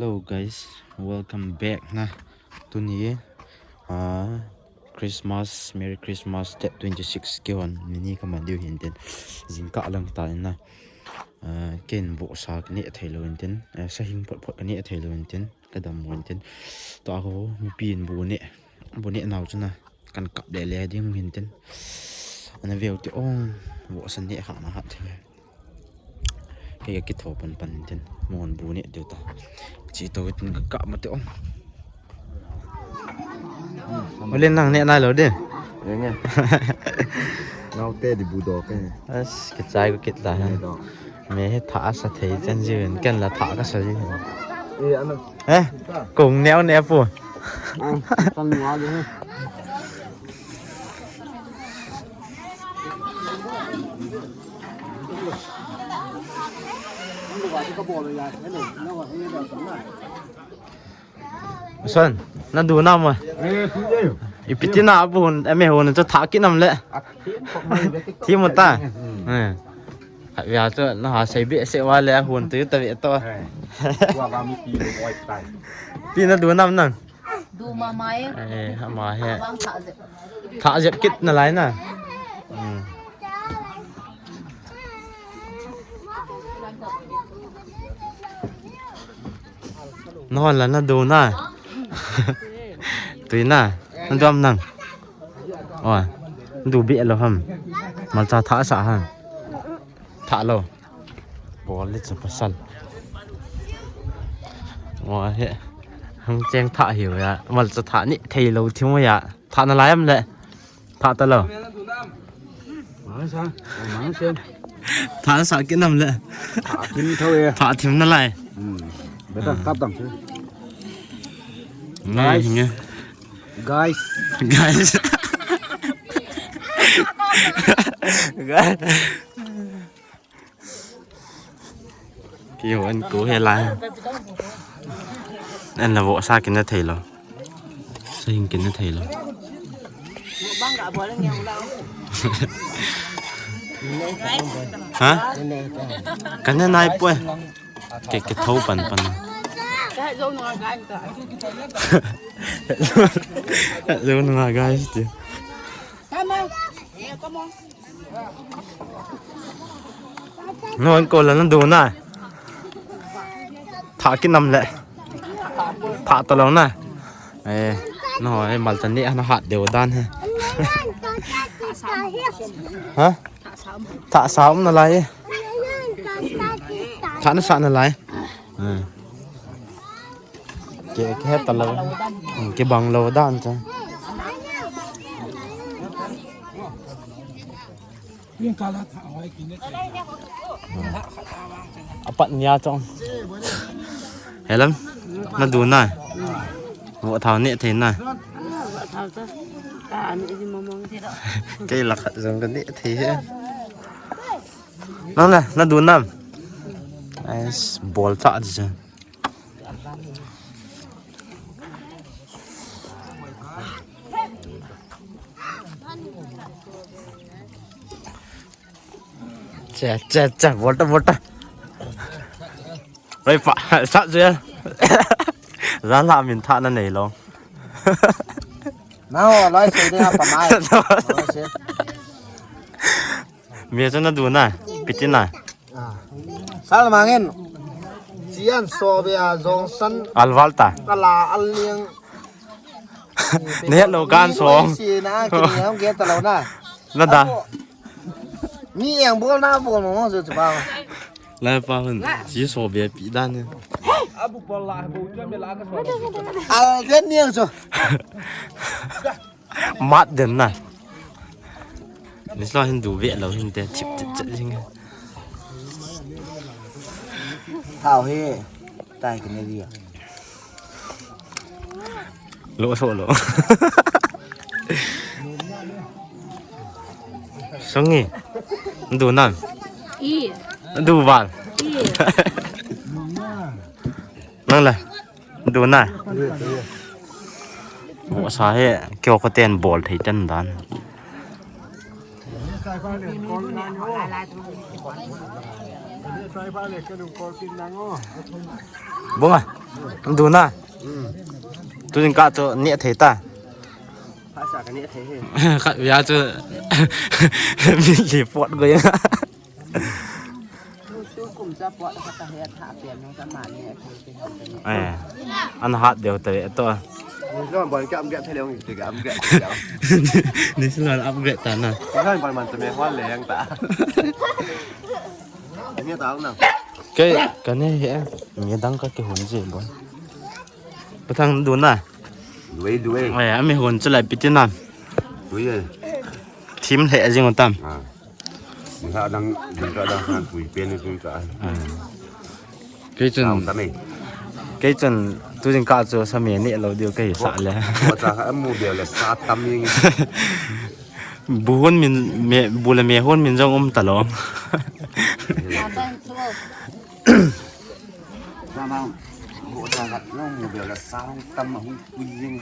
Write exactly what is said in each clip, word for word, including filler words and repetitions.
Hello guys, welcome back na. Tuni, ah, Christmas, Merry Christmas, date twenty six kihon, nini kaman diu hintin. Jingkah lang ta in na. Ah, ken vohsa kane thei lou hintin. Eh, sahing phot phot kane thei lou hintin. Kadam mo hintin. Tua ho, mipi in bu ne. Bu ne nau chu na. Kan kap le le ding hintin. Ana veu ti ong, vohsa ne kha na hat the. Kei ka kitho pan pan tin, mon bu ne diu ta. Chi to tin ka kap ma te ong. Olen nang ne nai lou de. Enge. Nau te di bu do ke. As, kichai ko kit ta. Ne do. Me hi tha sa thei chen ji ven, ken la tha ka sa ji. E, ana. Eh, kong neo ne pu. Ang, tan wa de. Son, na du na ma. Eh, tu de. Ipi ti na bu hun, ame hun chu tha kit nam le. Thi mo ta. Eh. Via chu na ha sei be se wa le hun tu ta ve to. Eh. Wa ba mi pi lo oi tai. Pi na du nam nang. Du ma mai. Eh, ama he. Bang tha jep. Tha jep kit na lai na. Hmm. Nahon la na du na. Tui na. Na du am nang. Oi. Du be lo ham. Malcha tha sa ham. Tha lo. Bol le chu pasal. Oi he. Hang cheng tha hiu ya. Malcha tha ni thei lo thi mo ya. Tha na lai am le. Tha ta lo. Mang sa, mang sa. Tha sa kit nam le. Tha thim tho e. Tha thim na lai. Hmm. Beta kap dam chu. Ngai hinge. Guys. Guys. Guys. Kihon ko he lai. An la vohsa kina thei lo. Sahing kina thei lo. Ha? Kana nai poi. Ke, ke tho pan pan. Zo nunga guys ti. Nahon ko la na du na. Tha kit nam le. Tha ta lo na. Eh, no, eh, malcha ni ana hat deu dan he. Ha? Tha sa um na lai. Tha na sa na lai. Eh. Ke, ke ta lo. Ke bang lo dan cha. Apat nia chong. Helam, na du na. Vo thao ne thei na. Kei la khat jong ka ne thei he. Nang na, na du nam. Ais, bol cha di cha. Cha, cha, cha, volta, volta. Oi pa, sa je. Jan la min tha na nei lo. Nao, lai sei de pa mai. Nao sei. Mi chu na du na, piti na. Ah. Sal mangin. Chian so be a jong san. Alval ta. Kala al liang. Ne lo kan song. Si na ki ne hong ke ta lo na. Na da. Apo. Mi yang bol na bol mo mo chu pa. Lai pa hun. Si so be pi dan ne. Abu bol la bu chu me la ka so. Al den niang chu. Mat den na. Ni lo hin du ve lo hin te thip thip chet jing. Thao he. Tai ke ne dia. Lo so lo. Songi. Du nan. I. Du val. I. Nang la. Du na. Vohsa he, keo ko ten bol thei ten dan. Bunga. Duna. Tu jingkah chu neh thei ta. Khat via chu mi li pot go yang. An hat deu ta ve to. Ni silon upgrade ta na. Kei ka ne he. Ni dang ka ke hun je bon. Pathang Duna. Duai, duai. Ai, ami hon chu lai pitin na. Duai. Thim le jing tam. Ah. Misa dang, misa dang san pui pen ni tui ka. Kei chun. Tam e. Kei chun tu jingkah chu sa me ni lo diu kei sa le. Ko cha ka mu be le sa tam ing. Bu hon min me, bu le me hon min jong um ta lo. Sa ma, ko cha ka mu be le sa tam ma hu pui ing.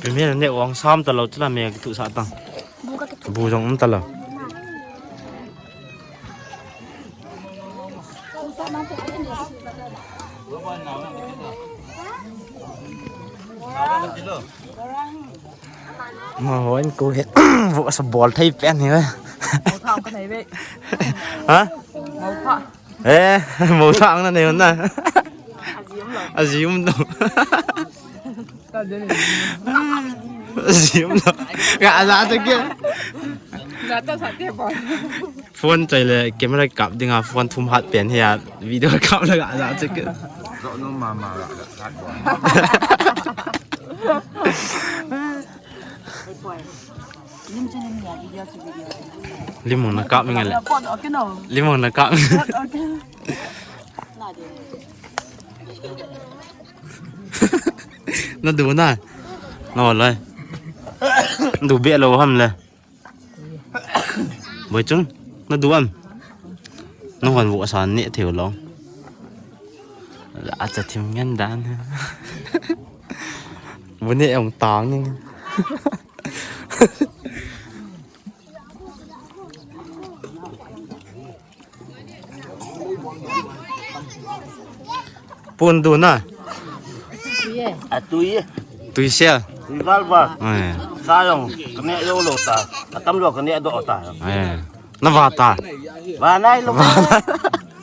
Pimi ne ong sam ta lo chula me tu sa tang. Bu jong um ta lo. Ma hon ko he. Vo sa bol thei pen he. Mo thang ka thei ve. Ha? Mo pha. Eh, mo thang na ne na. Azium lo. Azium lo. Ka za ta ke. Za ta sa te ba. Phone chai le camera kap dinga phone thum hat pen hi a video kap le ga ja che ke. Zo no mama ga ga. Limong na kap nge le. Limong na kap. Na du na. No le. Du be lo ham le. Boi chung, na du am? Na hon vo sa ne theu lo. A cha thim ngen dan. Bu ne ong tang ni. Pun du na. Atui. Tui sia. Tui val val. Ai. Sa jong kane yo lo ta. Atam lo kane do ta. Ai. Na va ta. Va nai lo.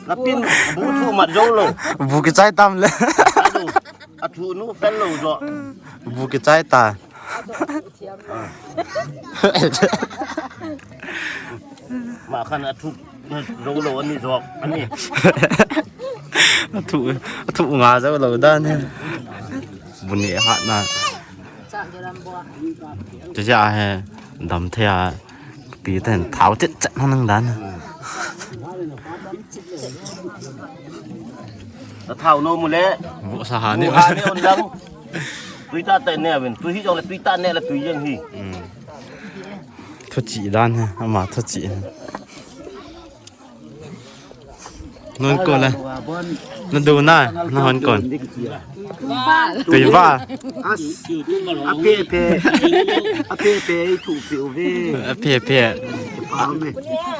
Na pin bu thu mat jo lo. Bu ki chai tam le. Athu nu fel lo jo. Bu ki chai ta. Ma khan athu. Zo lo ani zo. Ani. Athu, athu nga zo lo dan he. Buni hat na. Chacha he dam the a. Pi ten thau tit chat nang dan. Thau no mu le. Vo sa ha ni. Vo ha ni on dang. Tui ta te ne win. Tui hi jong le tui ta ne le tui jeng hi. Thu chi dan he. Ama thu chi. Non ko le. Na du na, na hon kon. Tui va. As. Ape pe. Ape pe thu pe uve. Ape pe.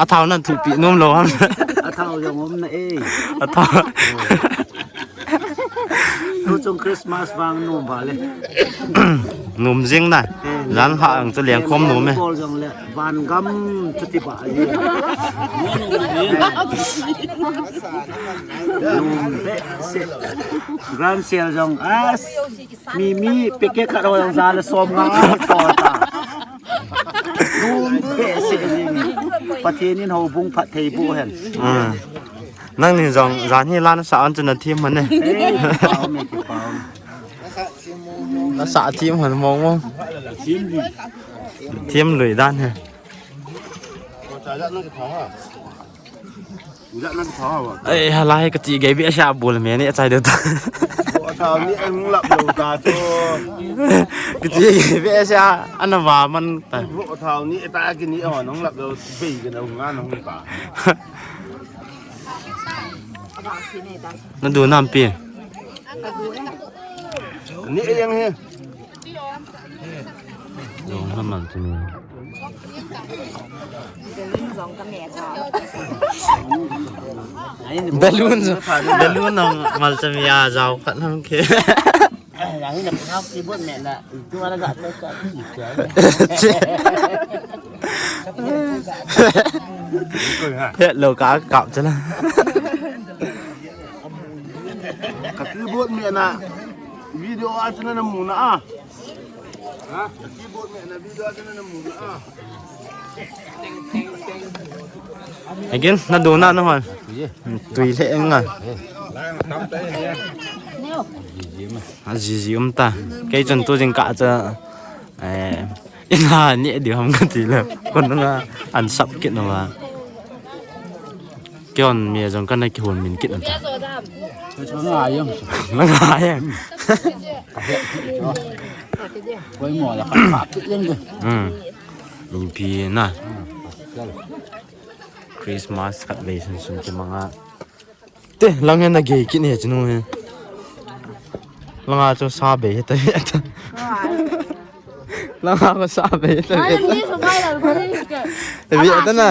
Athau nan thu pi nom lo ham. Athau jong om na e. Athau. Tu chung Christmas vang nom ba le. Nom jing na. Jan ha ang chu leng khom nom e. Bol jong le. Van gam chuti ba ji. Lum be se. Grand sale jong as. Mi mi peke khat ho jong za le som nga ko ta. Lum be se ji. Pathen in ho bung phat thei bu hen. Nang ni jong jan hi lan sa an chu na thim man ne. Ei, pau me ki pau. Na sa thim han mong mong. Thim lui dan he. Ai, halai ka ti gei bi sa bul me ni chai de ta. Thau ni ang lap lo ta chu. Ti ve sia, ana va man ta. Vo thau ni ta ki ni o nong lap lo, bei ki na nga nong ta. Na du nam pi. Ni yang he. Dong na man tu ni. Balloon, balloon nong mal chami a jao khat nam ke. Yang ini nak keyboard me na, itu mana gak cocok. Hello ka kap chala. Ka keyboard me na video a chala na muna a. Ha? Ka keyboard me na video a chala na muna a. Again, na do na no hon. Tui le nga. A jiji um ta. Kei chun tu jing ka cha. Eh, ina ni di ham ka ti le. Kon nga an sap kit no wa. Kei on mi jong kana ki hon min kit no ta. Nga yang. Nga yang. Koi mo la ka kap ti yang de. Hmm. Min pi na. Christmas khat vei sun sun ki manga. Te, lang hen na gei kit ne chinu he. Langa chu sa bei he ta ve ta. Langa ko sa bei he ta ve ta. Ni su bai la ko ni ke. Te ve ta na.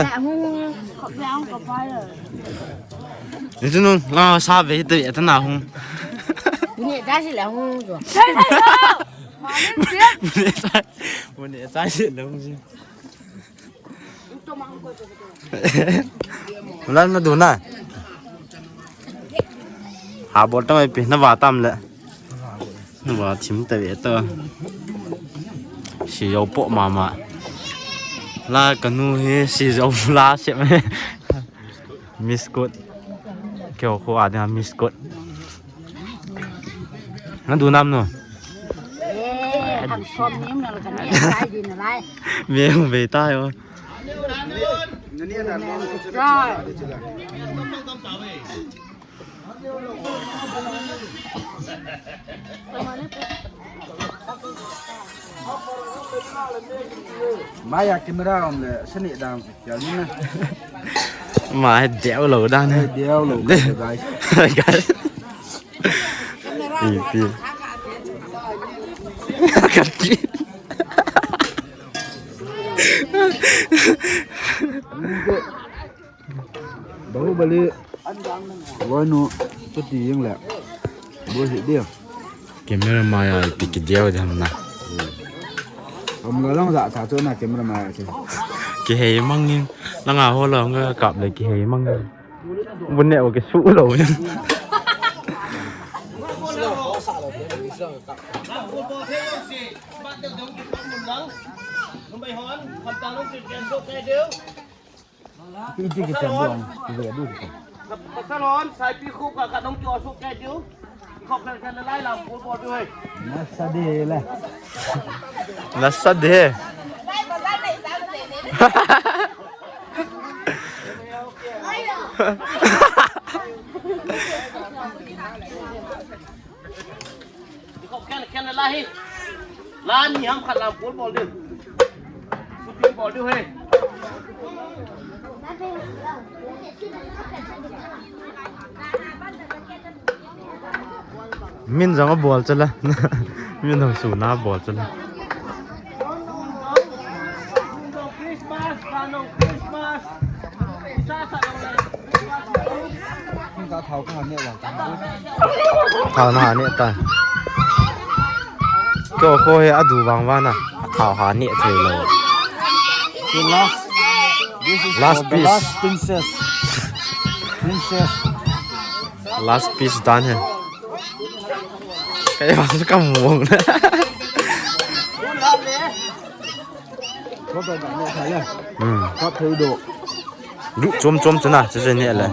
Ni chinu langa sa bei he ta ve ta na hung. Ni ta si la hung jo. Ni ta, ni ta si la hung ji. Lan na du na. Ha bol tang ai pi na va tam le. Na va thim ta ve ta. Si jo po mama. La kanu hi si jo la se me. Miss Good. Keo ko a ding Miss Good. Na du nam no. Eh, kan som ni na kan ni sai din lai. Me hung ve ta yo. Maya camera om le sani dang ya ni na. Ma he deu lo dan he. Deu lo, guys. Guys. Ipi. Kaki. Bahubali. Wanu. Pati yang le. Bo hi dia. Camera ma ya ipi ki dia jam na. Om la lang za ta chu na camera ma ya che. Ki hei mang in. Langa ho la nga kap le ki hei mang in. Bun ne o ke su lo. Iti ki chan buang, ki ve du ki. Pasalon, sai pi khu ka ka nong kyo su ke du. Khok kan kan lai lam bol bol du hai. Nasa de le. Nasa de. Khok kan kan lai. Lan ni ham khat lam bol bol du. Shooting bol du hai. Min jong abol chula. Min jong suna abol chula. Thao na ha ne ta. Kyo ko he adu vang vang na. Thao ha ne thei lo. The last. This is last for the piece. Last princess. Princess. Last piece dan he. Kei vang su kam mong na. Ko ba ne thai ya. Hmm. Ko thei do. Lu chom chom chana, che che ne le.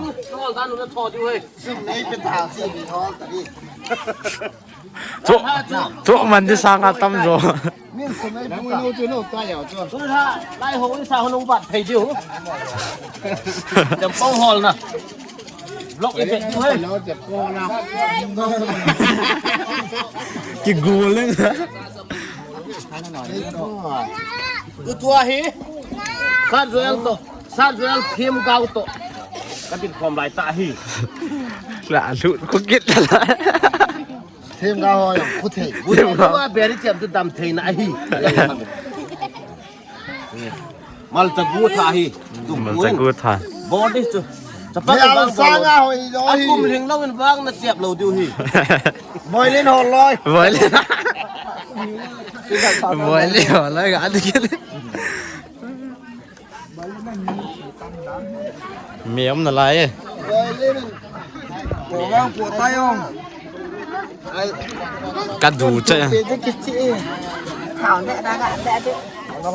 Chok, chok man di sang a tam jo. Min sum ei bu no chu no ta ya chu. Chu ha, lai ho in sa ho no bat thei diu. Dem pong hol na. Block effect diu hai. Ki gu leng. Tutua hi. Sir Joel to. Sir Joel Themgao to. Ka din khom lai ta hi. La lut ko kit la. Themgao ho jong khu thei. Themgao. Tua beri chem tu dam thei na hi. Malcha gu tha hi. Malcha gu tha. Body chu. Chapang bang sanga hoi lo hi. Akum hing lo in bang na chep lo diu hi. Boilin ho loi. Boilin. Boilin ho loi ga adi kile. Mi om na lai e. Boilin. Ko bang ko tai ong. Ka du che. Te te kichi e. Thao ne da ga da de. Hmm.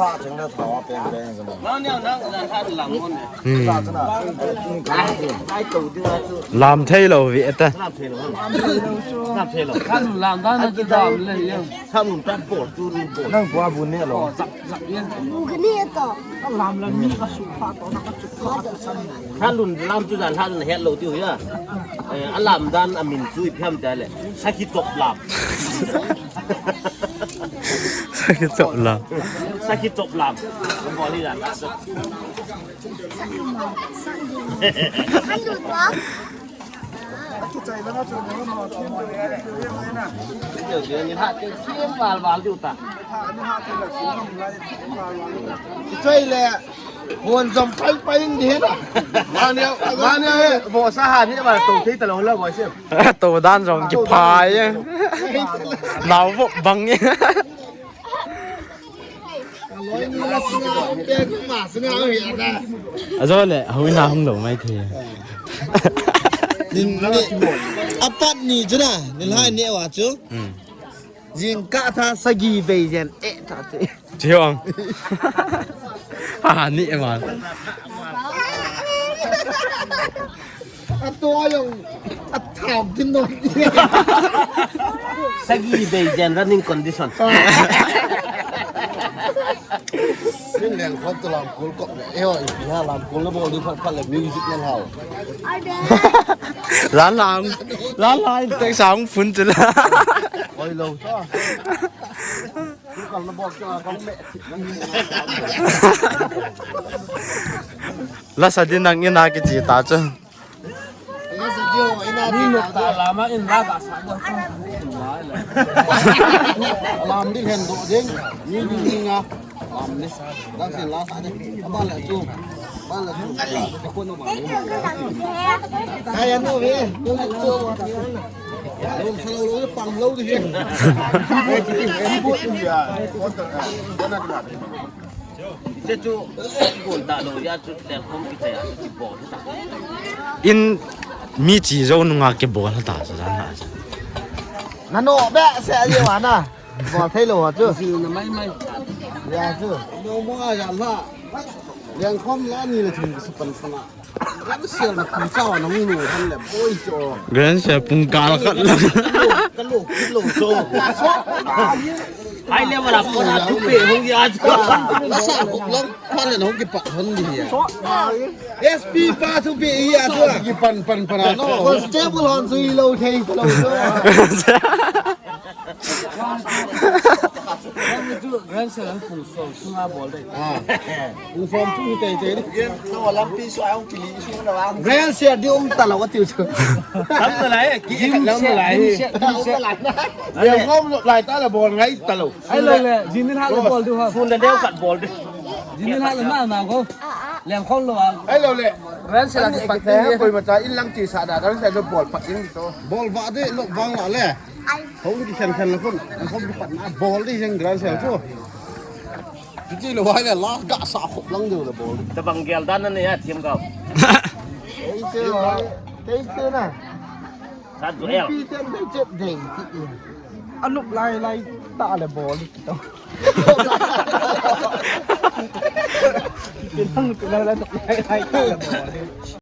Lam thei lo vi ta. Lam thei lo. Lam thei lo. Kan lam da na ki dam le yang. Sam ta bol tu ru bol. Nang bua bu ne lo. Zap zap yang. Bu ni to. Lam lam mi ka su pha to na ka su pha to san. Tha lun lam chu dan tha lun het lo tiu ya. Eh, a lam dan a min chu i phiam ta le. Sakhi chop lam. Sakhi chop lam. Sakhi chop lam. Ko li dan. Tiu tiu ni ha tiu tiu val val tiu ta. Choi le. Hon jom pai pai in di na. Mania, mania, bo sa ha ni ba to thei ta lo la bo se. To dan jong ki phai. Nau bo bang. Loi ni la singa, pe ma singa hi ta. Ajo le, hoi na hung lo mai the. Nin ni, apat ni chu na, ni la ne wa chu. Hmm. Jingkah tha sagi bei jen e tha che. Chiong. Ha ni e man. Ato ayong athap din no. Sagi bei jen running condition. Min leng khom to lam kul kop le. Eo ipi ha lam kul le bol di phat phat le music nang hao. Lan lang. Lan lang tek sang phun chu la. Oi lo ta. Kul kal na bol ka kong me. La sa din nang ina kichi ta chu. Ni nok ta lama in la ka sa do. Lam di hen do ding. Ni ni ni nga. Lam ni. Lam sin la sa de. Aba la chu. Ba la chu. Ko no ba. Kaya no ve. Lo sa lo lo pang lo di. Hiche chu, kol ta lo, ya chu, lengkhom kichai a, chu kibol ta. In mi chi jo nunga kibol ta, sa jan na. Na no, be, se, ye, wa na. Bol thei lo, chu. Chu na mai mai. Ya, chu. No, mo, ya, la. Lengkhom la ni le, chu, su pan, pan a. Grand Sel na pung chao na hung nu han le boi cho. Grand Sel pung kal khat la. Ka lo, ka lo cho. High level a pon a thupi hung ya cho. Sa khop lang, phan le hung kipat hon di ya. S P pa thupi ya cho. Kipan, pan, pan a no. Constable hon sui lo thei lo cho. Grand Sel an pung som sunga bol dei. Ah. Pung som tu hi tei tei ni. Lampi so ang kili so na lang. Grand Sel di um ta lo tiu chu. Tam ta lai, ki dim lam ta lai. Dim se, dim se. Lam lai ta la bol ngai ta lo. Ai lo le, jinin ha le bol du ha. Sun da deu kat bol du. Jinin ha le na na ko. Lengkhom lo a. Ai lo le. Grand Sel ki pat te. Koi ma cha in lang ti sa da, Grand Sel bol pat in to. Bol va de lo vang la le. Hung kikhen khen le khun, hung kipat na bol di jeng Grand Sel chu. Chuti le vai le la ga sa khop lang deu le bol. Tabang gel dan na ya Themgao. Ei che, ei che na. Sa du el. Pi ten dei chet dei. Anup lai lai ta le bol di to. Pi ten anup lai lai ta le bol di.